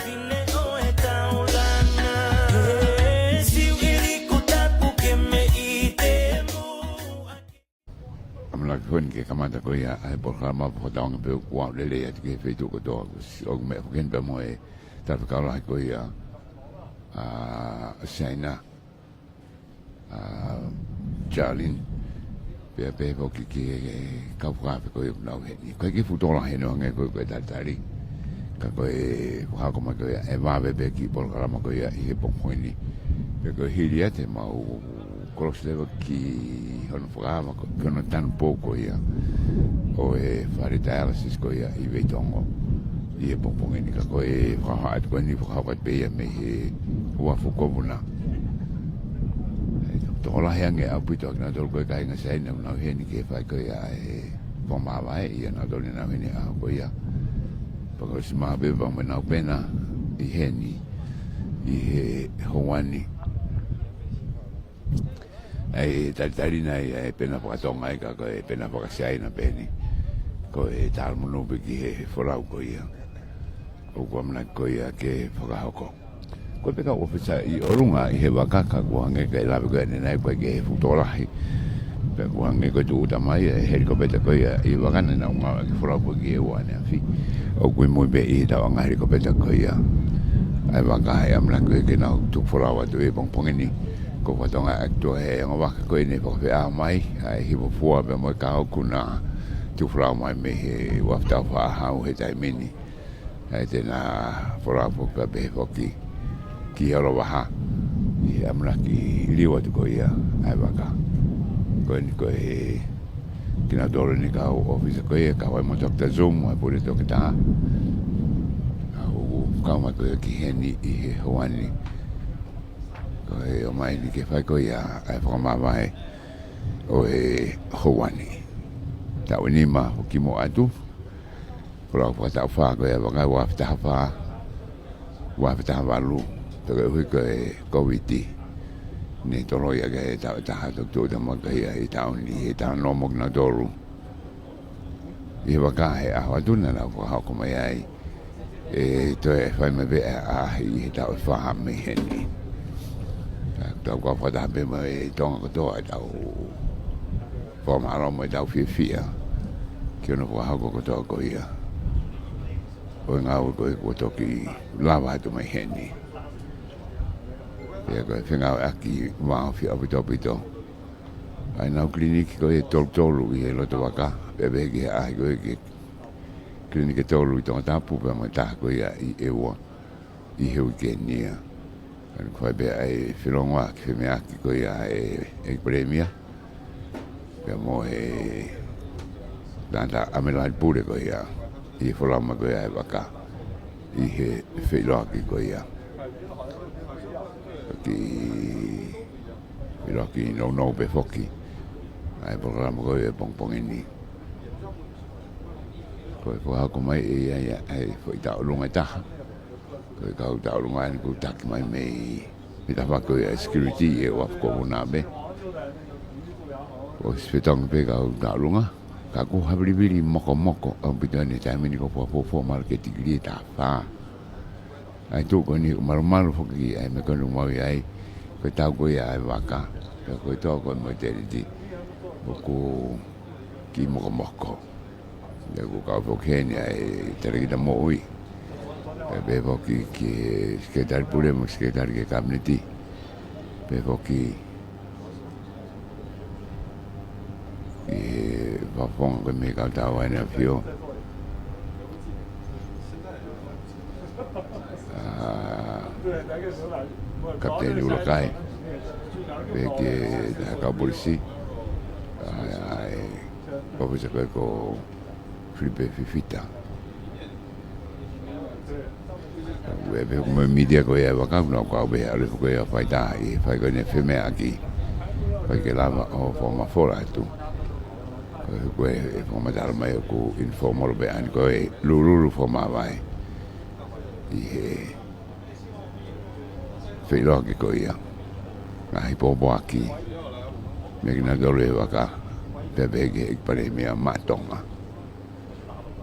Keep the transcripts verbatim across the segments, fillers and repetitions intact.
Fine ʻo e taulanga, he siu ʻi liku tapu ke me ʻite mo. ʻAmanaki foki ke kamata ko ia ʻa e polokalama fakatauange pē ʻoku ou lelei atu ki he feituʻu kotoa. Ko si ʻoku meʻa foki heni pea mo e talafekau lahi ko ia ʻa Siaina, ʻa Charlene, pea pehē foki ki he kau fakaafe ko ia ʻoku nau ʻi heni. Ko e kiʻi fuʻu tokolahi eni ʻo hangē ko e, ko e talitali. Ka ko e fakahoko mai ko ia ʻe vave pē kiʻi polokalama ko ia ʻi he pongipongi ni. Pea ko e hili ia te mau kolosi leva ki hono fakaava ko, ki hono tanupou ko ia ʻo e fale dialysis ko ia ʻi Veitongo ʻi he pongipongi ni. Ka ko e fakahoko atu ko eni fakahoko atu pē ia mei he uafu ko Vuna. Tokolahi ange ʻaupito ʻa kinautolu ko e kāinga Siaina ʻoku nau ʻi heni ke fai ko ia e fakamāvae, ʻia nautolu naʻa nau ʻi heni ʻaho ko ia. Pea ko e ʻosi mai pē pea mo ʻenau pena ʻi heni ʻi he houa ni. ʻA e talitali nai ʻa e pena fakatonga ia ka ko e pena fakasiaina pē ni. Ko e talamonū pē ki he folau ko ia ʻoku ʻamanaki ko ia ke fakahoko. Ko e pē kau ʻōfisa ʻi ʻolunga ʻi he vaka ka ʻoku hangē ko e lave ko eni naʻe ʻikai ke fuʻu tokolahi. Pea ʻoku hangē ko e tūʻuta mai e helikopeta ko ia ʻi he vaka naʻa nau ngāueʻaki folau ko ia ki he ua ʻaneafi. ʻOku ʻi mui pē ʻi he tauʻanga helikopeta ko ia ʻa e vaka he ʻamanaki ko ia ke nau tuku folau atu ʻi he pongipongi ni. Ko e fakatonga ʻa e tuʻa he ongo vaka ko eni fakafeʻao mai ʻa e hiva fua pea mo e kau ʻoku na tuku folau mai mei he uafu Taufaʻāhau he taimi ni. ʻA ia te na folau foki pea pehē foki ki Olovaha ʻi he ʻamanaki liliu atu ko ia ʻa e vaka. Ko eni ko e kinautolu eni kau ʻōfisa ko ia, kau ai mo Doctor Zoom, ʻa e pule toketā. ʻOku kau mai ko ia ki heni ʻi he houa ni. Ko e ō mai eni ke fai ko ia ʻa e fakamāvae ʻo e houa ni. Taʻu ʻe nima ʻoku kimuʻa atu. Folau fakataʻu fā ko ia ʻa e vaka, ua afe taha fā, ua afe taha valu, pea koeʻuhi ko e Kōviti naʻe toloi ʻaki e taʻu ʻe taha, toki tuʻuta mai ko ia ʻi he taʻu ni, he talanoa mo kinautolu ʻi he vaka he ʻaho atu naʻa nau fakahoko mai ai ʻe toe fai mai pē ʻa e ʻaʻahi ʻi he taʻu ʻe fā mei heni. Ka tau kau fakataha pē mo e Tonga kotoa ʻetau fakamālō mo ʻetau fiefia ki hono fakahoko kotoa ko ia ʻo e ngāue ko ia kuo toki lava atu mai heni. Pea ko e fengāueʻaki vāofi ʻaupito ʻaupito ʻa ʻenau kiliniki ko ia ʻe tolu tolu ʻi he loto vaka, pea pehē ki he ʻaʻahi ko ia ki he kiliniki ʻe tolu ʻi Tongatapu, pea mo e taha ko ia ʻi ʻEua ʻi he uike ni ia. Ka naʻe fai pē ʻa e felōngoaki, femeʻaʻaki ko ia ʻa e, ʻEiki Palēmia pea mo e tangata ʻAmelali Pule ko ia ʻi he folau mai ko ia ʻa e vaka ʻi he feʻiloaki ko ia. Ki feʻiloaki nounou pē foki ʻa e polokalama ko ia ʻo e pongipongi ni. Ko e fakahoko mai ʻe ia ia ʻa e foʻi tauʻolunga ʻe taha. Ko e kau tauʻolunga eni kuo taki mai mei, mei he tafaʻaki ʻo e security ʻi he uafu ko Vuna pē. ʻOsi fetongi pē kau tauʻolunga. Ka ʻoku havilivili mokomoko ʻaupito eni he taimi ni, ko e fakafuofua mahalo ko e tikilī ʻe taha fā. ʻA e tuʻu ko eni ʻoku malumalu foki ʻa e meʻa ko eni ʻoku mau ʻi ai. Ko e tau ko ia ʻa e vaka, ka ko e tau ko e mo e tēniti ʻoku kiʻi mokomoko. Pea ʻoku kau foki heni ʻa e Talēkita Moʻui. Pea pehē foki ki he Sekelitali Pule mo e Sekelitali ki he Kapineti. Pehē foki ki he fakafofonga ko ē mei he Kau Tau ʻa ʻEne ʻAfio, ʻa Kapiteni ʻUluakai. Pehē ki he Kau Polisi, ʻa, ʻa e ʻōfisa ko ē ko Filipe Fifita. Pea pehē mo e mītia ko ia ʻa e vaka, naʻa ku kau pē he ʻalu foki ʻo fai taha ʻi he fai ko eni e femeʻaʻaki, fai ke lava ʻo fakamafola atu. Ko e, ko e fakamatala mai ʻoku informal pē ʻeni, ko e lūlū fakamāvae ʻi he feʻiloaki ko ia. Ngaahi pōpoaki mei kinautolu ʻi he vaka, pea pehē ki he ʻEiki Palēmia Maʻa Tonga.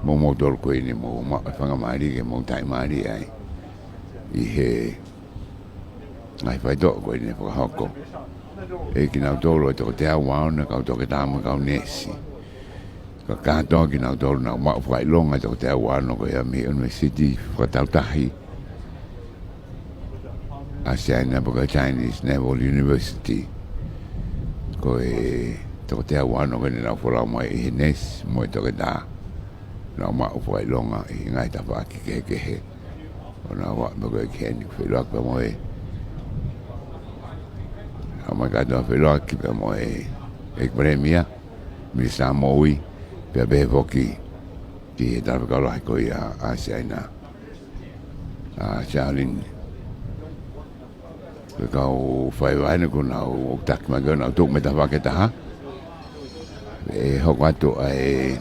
Mo moutolu ko eni ʻoku mou maʻu e faingamālie ke mou taʻimālie ai. ʻi he ngaahi faitoʻo ko eni ʻe fakahoko ʻe kinautolu ʻa e toko teau ua ono kau toketā mo e kau neesi. Ka kātoa kinautolu naʻa nau maʻu fakaʻilonga ʻa e toko teau ua ono ko ia mei he ʻUnivēsiti Fakatautahi ʻa Siaina pe ko e Chinese Naval University. Ko e toko teau ua ono ko eni naʻa nau folau mai ʻi he neesi mo e toketā. Naʻa nau maʻu fakaʻilonga ʻi he ngaahi tafaʻaki kehekehe. ʻO nau ō mai ko ē ki heni ʻoku feʻiloaki pea mo e, ʻomai kātoa feʻiloaki pea mo e ʻEiki Palēmia, Minisitā Moʻui, pea pehē foki ki he talafekau lahi ko ia ʻa Siaina, ʻa Charlene. Ko e kau faiva eni kuo nau taki mai ke nau tuʻu mei he tafaʻaki ʻe taha. ʻE hoko atu ʻa e,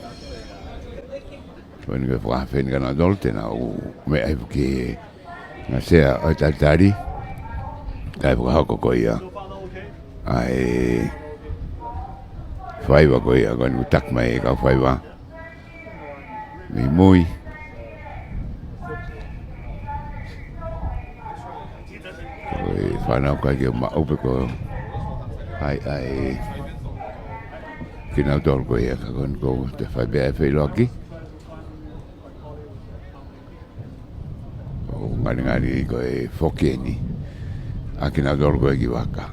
ko eni ko e fakaafe eni kia nautolu te nau meʻa hifo ki he ngaahi sea ʻo e talitali. Kae fakahoko ko ia ʻa e faiva ko ia, ko eni kuo taki mai ʻe he kau faiva mei mui. Ko e fānau kai ke maʻu pe ko hai ʻa e kinautolu ko ia, ka ko eni kuo toe fai pē ʻa e feʻiloaki. ʻO ngalingali ko e foki eni ʻa kinautolu ko ē ki vaka.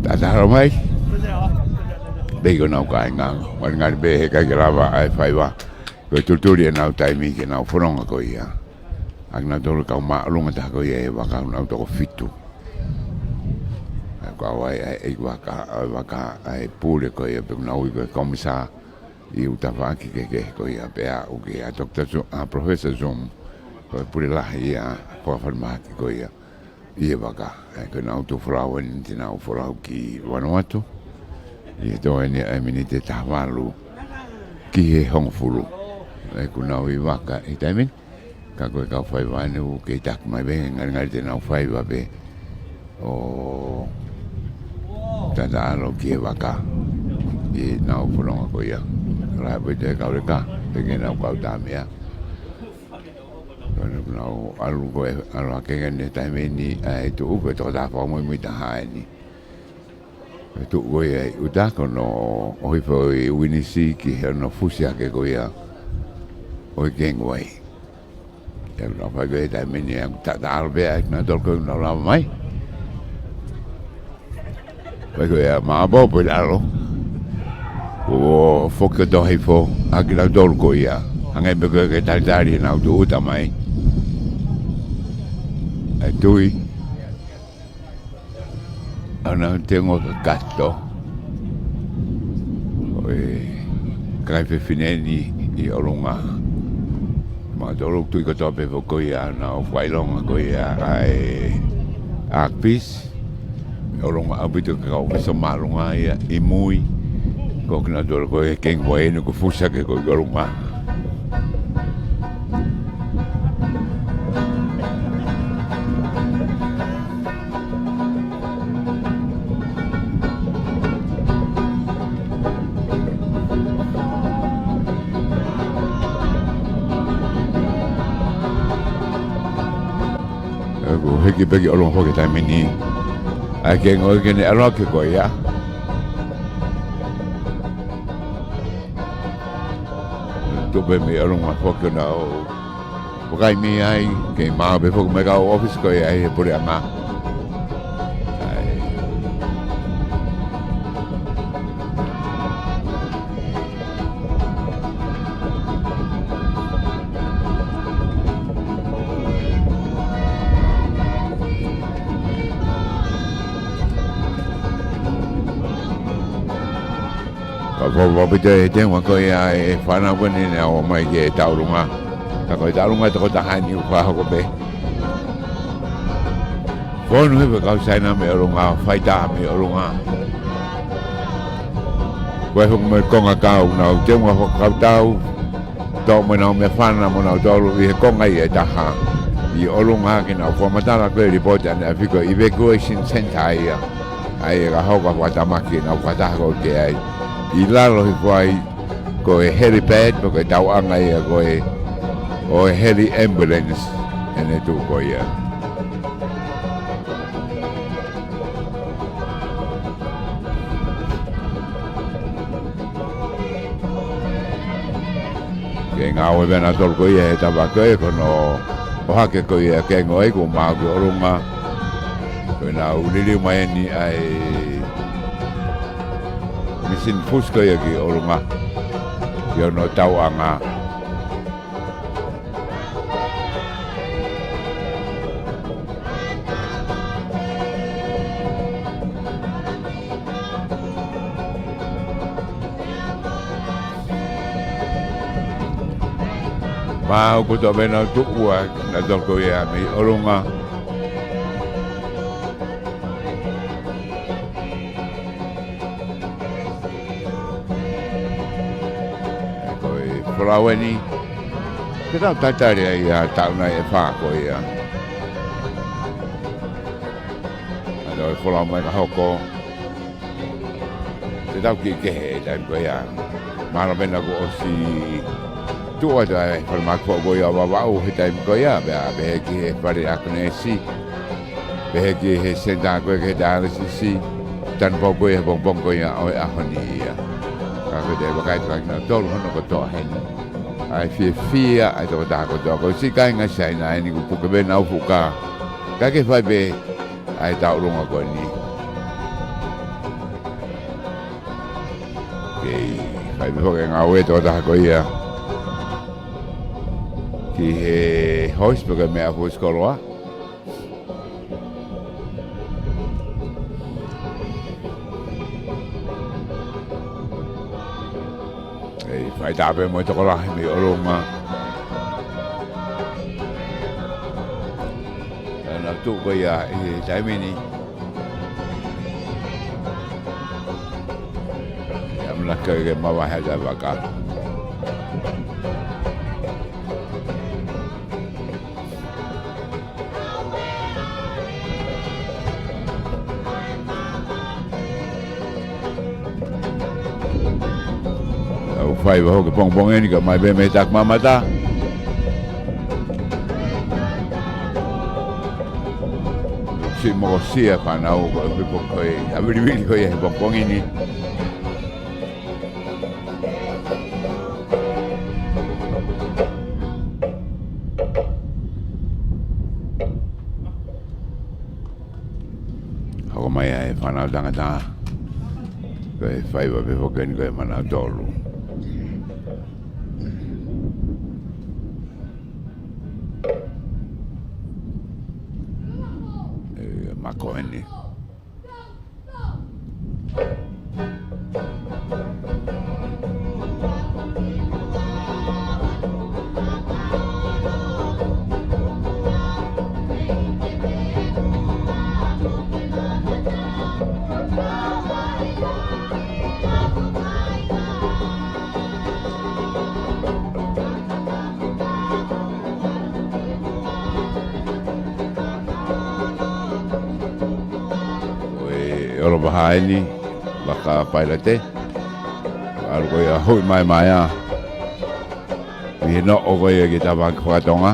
Tatalo mai. Pea ko ʻenau kāinga, ngalingali pē he ʻikai ke lava ʻa e faiva, ko e tulituli ʻenau taimi ke nau fononga ko ia. ʻA kinautolu kau māʻolunga taha ko ia he vaka, nau toko fitu. ʻA ia ko e ʻai ʻa e vaka, ʻa e vaka, ʻa e pule ko ia pe ko ʻenau ui ko e komisā ʻi he ʻū tafaʻaki kehekehe ko ia, pea aʻu ki he ʻa Toketā Zu-, ʻa Professor Zoom, ko e pule lahi ia fakafalemahaki ko ia ʻi he vaka. ʻA ia ko ʻenau tuʻu folau eni te nau folau ki Vanuatu ʻi he tō eni ʻa e miniti ʻe taha valu ki he hongofulu. ʻA ia kuo nau ʻi vaka ʻi he taimi ni. Ka ko e kau faiva eni ʻoku kei taki mai pē, ngalingali te nau faiva pē ʻo tatalo ki he vaka ʻi heʻenau fononga ko ia. Lahi pē ʻa e kau leka, pea ke nau kau tā meʻa. Ko ʻenau ʻalu ko ē, ʻalu hake eni he taimi ni ʻa e tuʻu ko e toko taha fakamuimui taha eni. Ko e tuʻu ko ia ʻi ʻuta ko hono ʻohifo ʻi Uinisi ki hono fusi hake ko ia ʻo e kengu vai. ʻE ʻalu ʻo fai ko ē he taimi ni ʻa e tatalo pē ʻa kinautolu ko ē ʻoku nau lava mai. Fai ko ia maʻapopo ʻi lalo. Kuo foki kotoa hifo ʻa kinautolu ko ia. Hangē pē ko e ke talitali ʻenau tuʻu ʻuta mai. ʻA e tui ʻa ʻenau tengoa kakato ʻo e kakai fefine ni ʻi ʻolunga. Mautolu ʻoku tui kotoa pē foki ko ia ʻa ʻenau fakaʻilonga ko ia ʻa e ARCPIS. ʻOlunga ʻaupito ki he kau ʻōfisa māʻolunga ia ʻi mui. Ko kinautolu ko ē he kengu vai eni kuo fusi hake ko ē ʻi ʻolunga. ʻOku hiki pē ki ʻolunga foki he taimi ni ʻa e kengu vai ke ne ʻalu hake ko ia. Tuʻu pē mei ʻolunga foki ʻo nau vakai mei ai, kei maʻu pē foki mo e kau ʻōfisa ko ia ʻi he puleʻanga. ʻAi. Ka ko ʻaupito e tengoa ko ia e fānau ko eni naʻa nau ō mai ki he taʻolunga. Ka ko e taʻolunga toko taha eni ʻoku fakahoko pē. Fonu hifo e kau Siaina mei ʻolunga, fai tā mei ʻolunga. Ko e hoko mo e konga kau, nau tengoa fakakautau, toʻo mo ʻenau meʻafana mo nautolu ʻi he konga ia ʻe taha. ʻI ʻolunga ke nau fakamatala ko e lipooti ʻaneafi ko e evacuation center ia. ʻA ia ka hoko ʻa e fakatamaki ʻenau fakataha ko ē ki ai. ʻI lalo hifo ai, Ko e helipad, pe ko e tauʻanga ia ko ē ʻo e heli ambulance, ʻene tuʻu ko ia. Ke ngāue pē nautolu ko ia he tafaʻaki ko ē, ko hono ʻohake ko ia e kengo ai kuo mau ki ʻolunga. Ko ʻenau liliu mai eni ʻa e mīsini fusi ko ia ki ʻolunga ki hono tauʻanga. Mau kuo toʻo pē ʻenau tuʻu ʻa nautolu ko ia mei ʻolunga. Ko e folau eni ke tau tatali ai ʻa e taʻu nai ʻe fā ko ia. ʻA ia ko e folau mai ka hoko, te tau kiʻi kehe he taimi ko ia. Mahalo pē naʻa kuo ʻosi tuʻu atu ʻa e falemahaki foʻou ko ia ʻo Vavaʻu he taimi ko ia, pea pehē ki he fale ʻAkonesi, pehē ki he senitā ko ē ki he dialysis, tanupou ko ia he pongipongi ko ia ʻo e ʻaho ni ia. Ka ko e vakai atu kiate kinautolu hono kotoa heni, ʻa e fiefia ʻa e tokotaha kotoa. Ko e siʻi kāinga Siaina eni kuo puke pē ʻenau fuʻu kā, ka ke fai pē ʻa e tauʻolunga ko eni. Kei fai pē foki e ngāue ʻa e tokotaha ko ia ki he hoist pe ko e meʻa fusi koloa. ʻE fai tā pē mo e tokolahi mei ʻolunga. Naʻa nau tuʻu ko ia ʻi he taimi ni. ʻIo, ʻamanaki ke mavahe ʻa e vaka. ʻOku fai ʻa e pongipongi ni ka mai pē mei he taʻu mamata. Siʻi mokosia fānau ko e pongipongi ko ia, ʻa e vilivili ko ia he pongipongi ni. Hoko mai ʻa e fānau tangata. Ko e faiva pē foki eni ko ē maʻanautolu. ʻE, mako eni. Ko e ʻOlopahā eni, vaka pailate. ʻAlu ko ia ʻo hui mai mai ā. ʻI he noʻo ko ia ki he tafaʻaki fakatonga.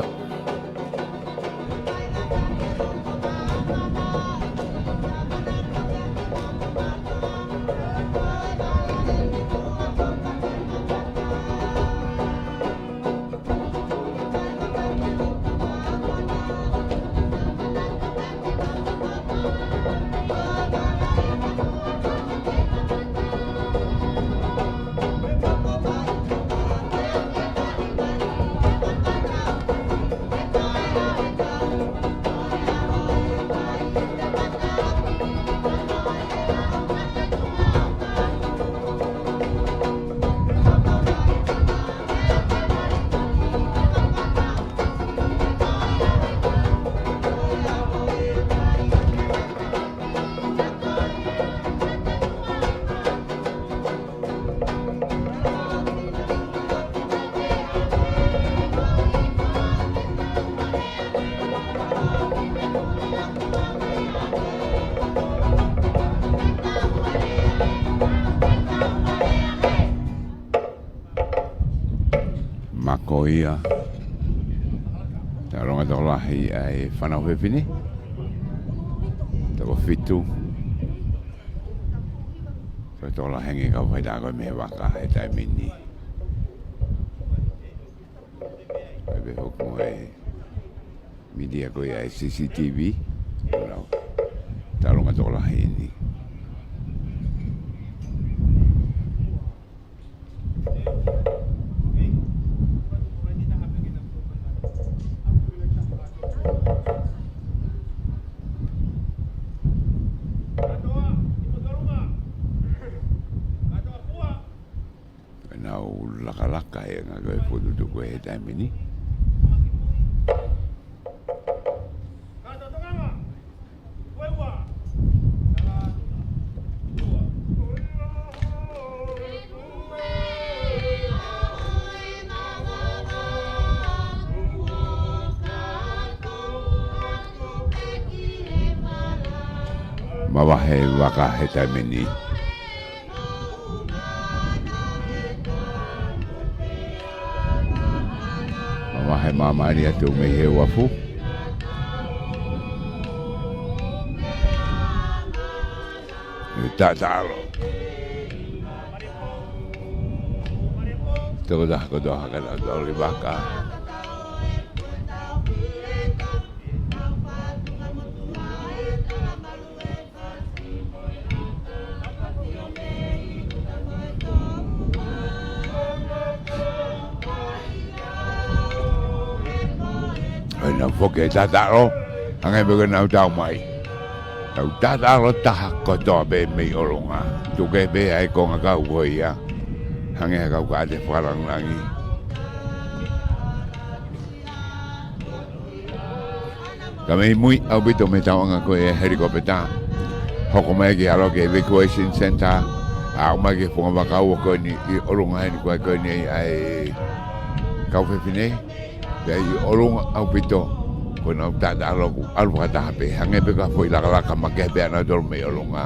Mako ia. Taulonga tokolahi ʻa e fānau fefine. Toko fitu. Ko e tokolahi ange kau faitā ko ē mei he vaka he taimi ni. Ko e pē hoku mo e mītia ko ia ʻa e C C T V. Lau. Taulonga tokolahi ni. Nau lakalaka e ngaahi ko e fokotuʻutuʻu ko ē he taimi ni. Mavahe vaka he taimi ni. Mavahe māmālie atu mei he uafu. Taʻataʻalo. Tokotaha kotoa haka taʻataʻalo ʻi vaka. ʻOi, nau foki e taʻataʻalo, hangē pē ko ʻenau tau mai. Nau taʻataʻalo taha kotoa pē mei ʻolunga. Tuku pē ʻa e konga kau ko ia. Hangē ha kau kaate fakalangilangi. Ka mei mui ʻaupito mei he tauʻanga ko ē helikopeta. Hoko mai ke ʻalu ki he evacuation center. Aʻu mai ki he funga vaka ua ko eni ʻi ʻolunga heni ko ē ko eni ʻa e kau fefine. Pea ʻi ʻolunga ʻaupito. Ko ʻenau taʻataʻalo kuo ʻalu fakataha pē. Hangē pē ko ha foʻi lakalaka makehe pē ʻanautolu mei ʻolunga.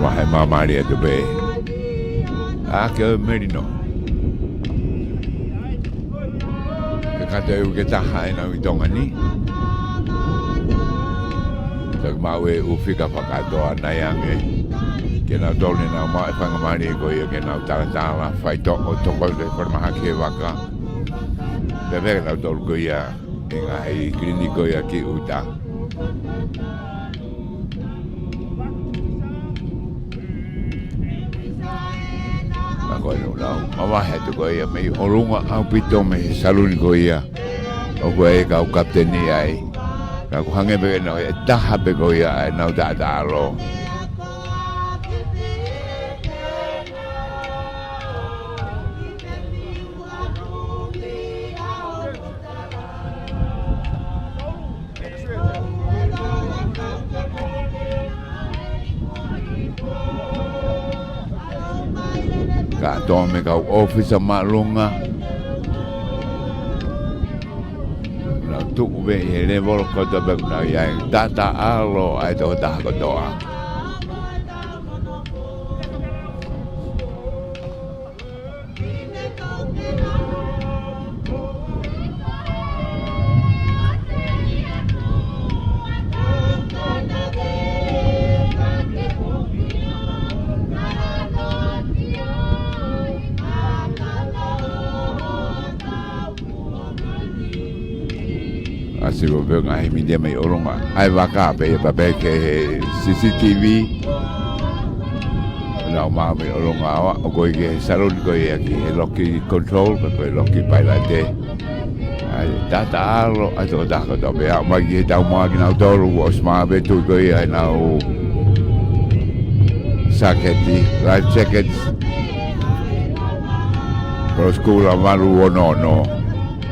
Vahe māmālie atu pē. ʻA ke ʻo e melino. Ke kata e uike taha ʻenau ʻi Tonga ni. Taki maʻu e ʻū fika fakakātoa nai ange. Ke nau tolu ʻenau maʻu e faingamālie ko ia ke nau talatala, faitoʻo, tokoni ki he falemahaki he vaka. Pea pehē ke nau tolu ko ia ʻi he ngaahi kiliniki ko ia ki ʻuta. Ka ko e nau, nau mavahe atu ko ia mei ʻolunga ʻaupito mei he saluni ko ia. ʻOku ʻi ai e kau kapiteni ai. Ka ʻoku hangē pē ke nau ʻi he taha pē ko ia ʻenau taʻataʻalo. Kātoa mei he kau ʻōfisa māʻolunga. Nau tuʻu pē ʻi he levolo kotoa pē ʻoku nau ʻi ai. Taʻataʻalo ʻa e tokotaha kotoa. ʻA, sio pē ngaahi mītia mei ʻolunga. ʻA e vaka pē ia pea pehē ki he C C T V. Nau maʻu mei ʻolunga ʻo aʻu ko ē ki he saluni ko ia ki he loki control, ko e loki pilot. ʻA e taʻataʻalo ʻa e tokotaha kotoa pē. Aʻu mai ki he tau maʻu kinautolu, ʻosi maʻu pē tuʻi ko ia ʻenau saketi, life jackets. Ko e sikula valu ono ono,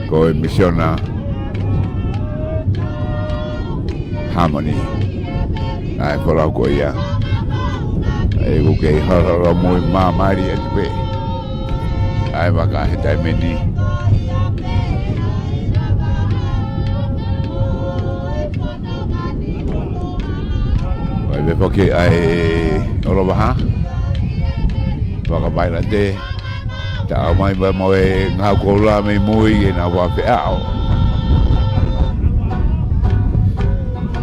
ko e Misiona Harmony. ʻA e folau ko ia. ʻOku kei holoholo mo e māmālie atu pē ʻa e vaka he taimi ni. ʻOku ʻi ai pē foki ʻa e ʻOlovaha, Vaka Pailate, taʻu mai pē mo e Ngahau Koula mei mui ke nau fakafeʻao.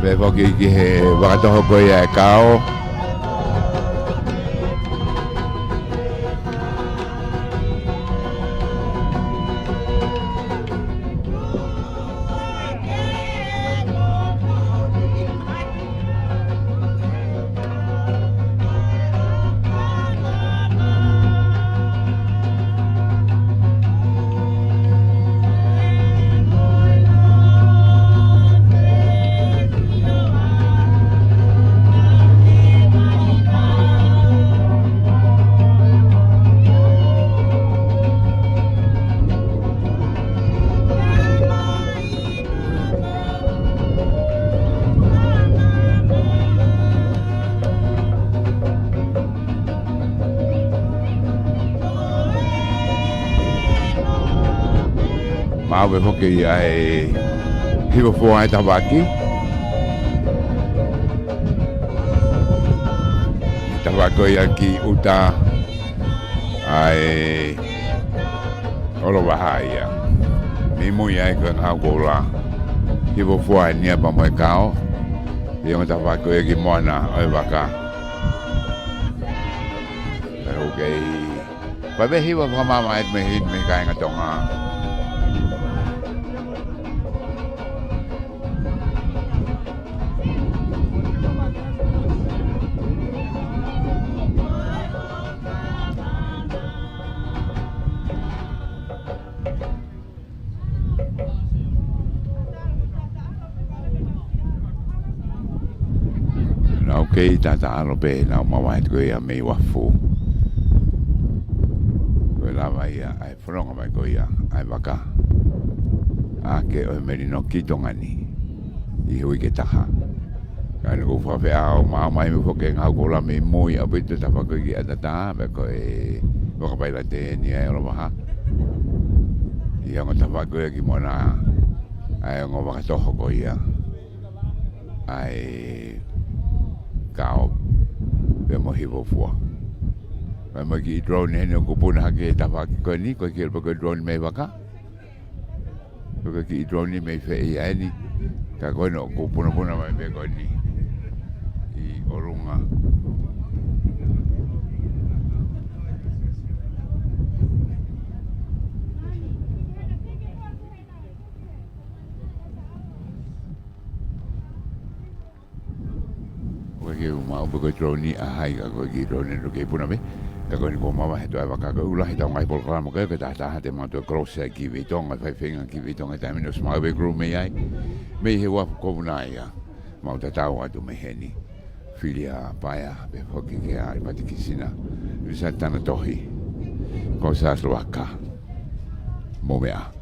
Pea foki ki he fakatoho ko ia ʻa e Kao. Maʻu pē foki ʻa e hivofua ʻa e tafaʻaki. Tafaʻaki ko ia ki ʻuta ʻa e ʻOlovaha ia. Mei mui ai ko e Ngahau Koula. Hivofua ʻa e Niʻa pea mo e Kao. ʻI he ongo tafaʻaki ko ia ki Moana ʻo e Vaka. Pea ʻoku kei fai pē hiva fakamamaʻa atu mei heni mei he kāinga Tonga. Naʻa ku kei tataʻalo pē, naʻa ku mavahe atu ko ia mei Uafu. Ko e lava ia ʻa e fononga mai ko ia ʻa e vaka ʻa e Kau Melino ki Tonga ni ʻi he uike ʻe taha. Ka naʻa ku fakafeʻao maʻu mai mo e foki Ngahau Koula mei mui ʻaupito, tafaʻaki ko ia ki ʻAtatā, pea ko e Vaka Pailate eni ʻa e ʻOlovaha. ʻI he ongo tafaʻaki ko ia ki Moana, ʻa e ongo fakatoho ko ia ʻa e Kao pea mo Hivofua. Pea mo e kiʻi drone heni ʻoku puna hake he tafaʻaki ko eni, ko e kiʻi pē ko e drone mei vaka. Ko e kiʻi drone mei fē ia eni. Ka ko eni ʻoku punapuna mai pē ko eni ʻi ʻolunga. ʻOku ʻikai ke u maʻu pe ko e drone ʻa hai, ka ko e kiʻi drone ʻoku kei puna pē. Ka ko eni kuo mavahe atu ʻa e vaka. Ko e ʻuluaki ʻetau ngaahi polokalama ko ē, ko e taha taha te mau toe close ai ki Veitonga, fai feinga ki Veitonga he taimi ni, ʻosi maʻu pē crew mei ai. Mei he Uafu ko Vuna ia. Mau tatau atu mei heni. Filia Paea, pea foki kia ʻAlipati Kisina. Lisa Tanatohi. Ko Sasloaka. Mou meʻa.